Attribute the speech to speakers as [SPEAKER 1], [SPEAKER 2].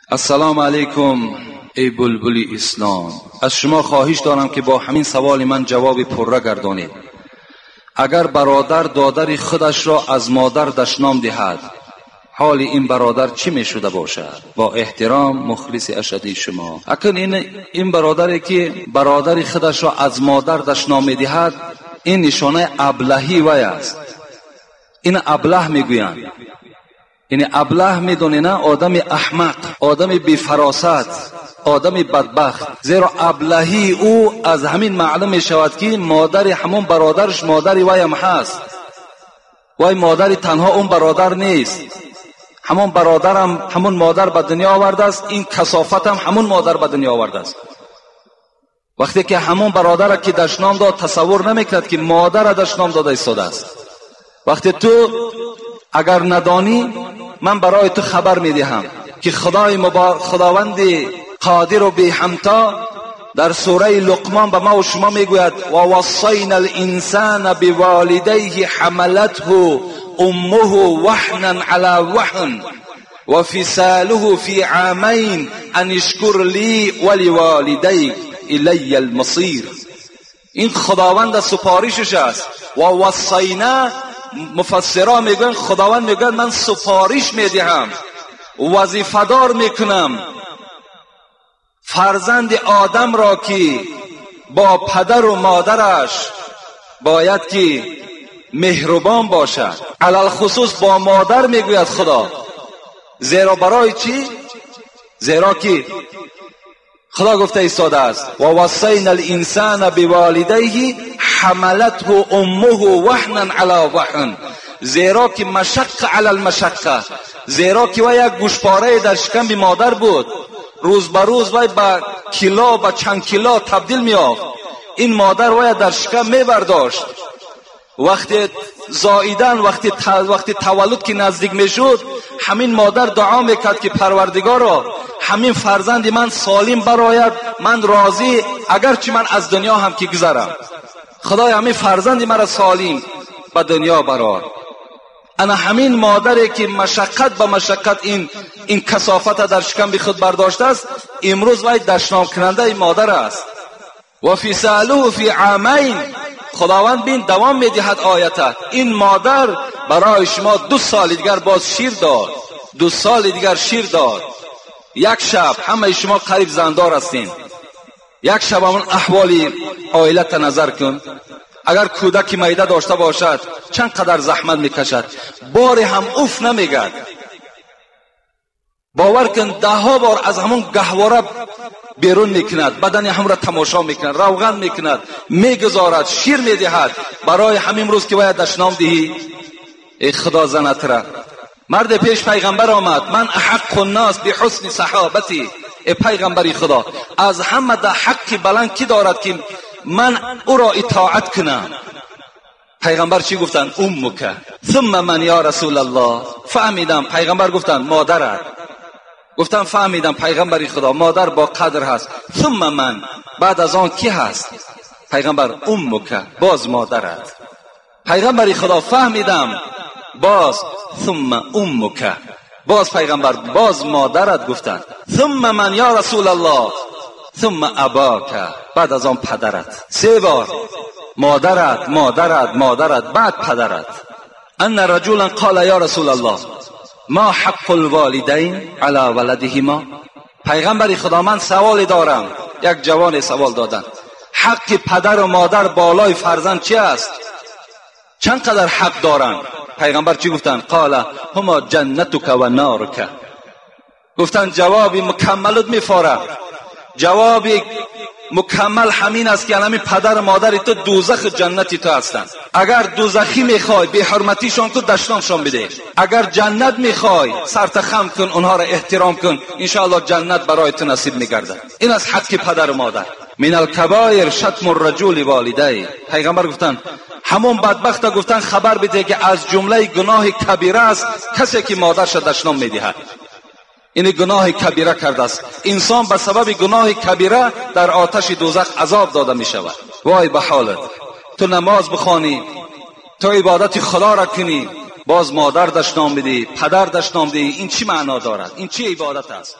[SPEAKER 1] Ассалому алайкум эй булбули ислом. Аз шумо хоҳиш дорам ки бо ҳамин саволи ман ҷавоби пурра гардонед. Агар бародар додари худашро аз модар дашном диҳад, ҳоли ин бародар чӣ мешуда бошад? Бо эҳтиром, мухлиси ашадии шумо. Акнун ин бародаре ки бародари худашро аз модар дашном медиҳад, ин нишонаи аблаҳӣ вай аст. Ин аблаҳ мегӯянд. Яъне аблаҳ медонӣ на, одами аҳмақ, одами бефаросат, одами бадбахт. Зеро аблаҳии ӯ аз ҳамин маълум мешавад ки модари ҳамон бародараш модари вайам ҳаст. Вай модари танҳо он бародар нест, ҳамон бародарам ҳамон модар ба дунё овардааст, ин касофатам ҳамон модар ба дунё овардааст. Вақте ки ҳамон бародаре ки дашном дод, тасаввур намекунад ки модара дашном дода истодааст. Вақте ту агар надонӣ, ман барои ту хабар медиҳам ки худои худованди қодиру беҳамто дар сураи Луқмон ба ма ва шумо мегӯяд: ва вассайна алинсана биволидайҳи ҳамалатҳу уммуҳу ваҳнан ала ваҳн ва фисалуҳу фи амайн ан ишкур ли ва ливолидайк илайя алмасир. Ин худованд супоришаш аст. Ва вассайна, муфассиро мегӯянд, худованд мегӯяд ман супориш медиҳам, вазифадор мекунам фарзанди одамро ки бо падару модараш бояд ки меҳрубон бошад. Алалхусус бо модар мегӯяд худо. Зеро барои чӣ? Зеро ки худо гуфта истодааст: ва вассайна алинсана биволидайҳи ҳамалатҳу уммуҳу ваҳнан ала ваҳн. Зеро ки машаққа ала алмашаққа, зеро ки вай як гӯшпорае дар шиками модар буд, рӯз ба рӯз вай ба кило, ба чанд кило табдил меёфт. Ин модар вай дар шикам мебардошт. Вақте зоидан, вақти таваллуд ки наздик мешуд, ҳамин модар дуо мекард ки парвардигоро, ҳамин фарзанди ман солим барояд, ман розӣ, агарчи ман аз дунё ҳам ки гузарам, худоё ҳамин фарзанди маро солим ба дунё барор. Ана ҳамин модаре ки машаққат ба машаққат ин касофата дар шиками худ бардоштааст, имрӯз вай дашномкунандаи модар аст. Ва фисалуҳу фи амайн, худованд бин давом медиҳад оята. Ин модар барои шумо 2 соли дигар боз шир дод, 2 соли дигар шир дод. Як шаб ҳамаи шумо қариб зандор ҳастем, як шаб ҳамон аҳволи оилата назар кун. Агар кӯдаки майда дошта бошад, чанд қадар заҳмат мекашад, боре ҳам уф намегӯяд. Бовар кун, даҳҳо бор аз ҳамон гаҳвора берун мекунад, бадани ҳамро тамошо мекунад, равған мекунад, мегузорад, шир медиҳад. Барои ҳамин рӯз ки бояд дашном диҳӣ, эй худо занатра. Марде пеш пайғамбар омад: ман аҳаққу ннос биҳусни саҳобати. Эй пайғамбари худо, аз ҳама да ҳаққи баланд ки дорад ки ман ӯро итоат кунам? Пайғамбар чӣ гуфтанд? Уммука. Сумма ман ё расулаллоҳ? Фаҳмидам. Пайғамбар гуфтанд модарат. Гуфтам фаҳмидам пайғамбари худо, модар бо қадр ҳаст. Сумма ман, баъд аз он ки ҳаст? Пайғамбар уммука, боз модарат. Пайғамбари худо фаҳмидам, боз сумма уммука, боз пайғамбар боз модарат гуфтанд. Сумма ман ё расулаллоҳ? Сумма абока, баъд аз он падарат. 3 бор модарат, модарат, модарат, баъд падарат. Анна раҷулан қола ё расулаллоҳ ма ҳаққул волидайн ала валадиҳима. Пайғамбари худо, ман саволе дорам. Як ҷавоне савол доданд: ҳаққи падару модар болои фарзанд чи аст? Чанд қадар ҳақ доранд? Пайғамбар чӣ гуфтанд? Қола ҳума ҷаннатука ва нарука. Гуфтанд ҷавоби мукаммалут мефорад. Ҷавоби мукаммал ҳамин аст ки ҳамин падару модари ту дӯзаху ҷаннати ту ҳастанд. Агар дӯзахӣ мехоҳӣ, беҳурматишон кун, дашномшон бидеҳ. Агар ҷаннат мехоҳӣ, сарта хам кун, онҳоро эҳтиром кун, иншоаллоҳ ҷаннат барои ту насиб мегардад. Ин аст ҳаққи падару модар. Мин алкабоир шатму рраҷули волидай. Пайғамбар гуфтанд ҳамон бадбахта гуфтанд хабар бидеҳ ки аз ҷумлаи гуноҳи кабира аст касе ки модарша дашном медиҳад. Ин гуноҳи кабира кардааст. Инсон ба сабаби гуноҳи кабира дар оташи дӯзах азоб дода мешавад. Вой ба ҳолат! Ту намоз бихонӣ, ту ибодати худоро кунӣ, боз модар дашном бидиҳӣ, падар дашном диҳӣ, ин чӣ маъно дорад? Ин чӣ ибодат аст?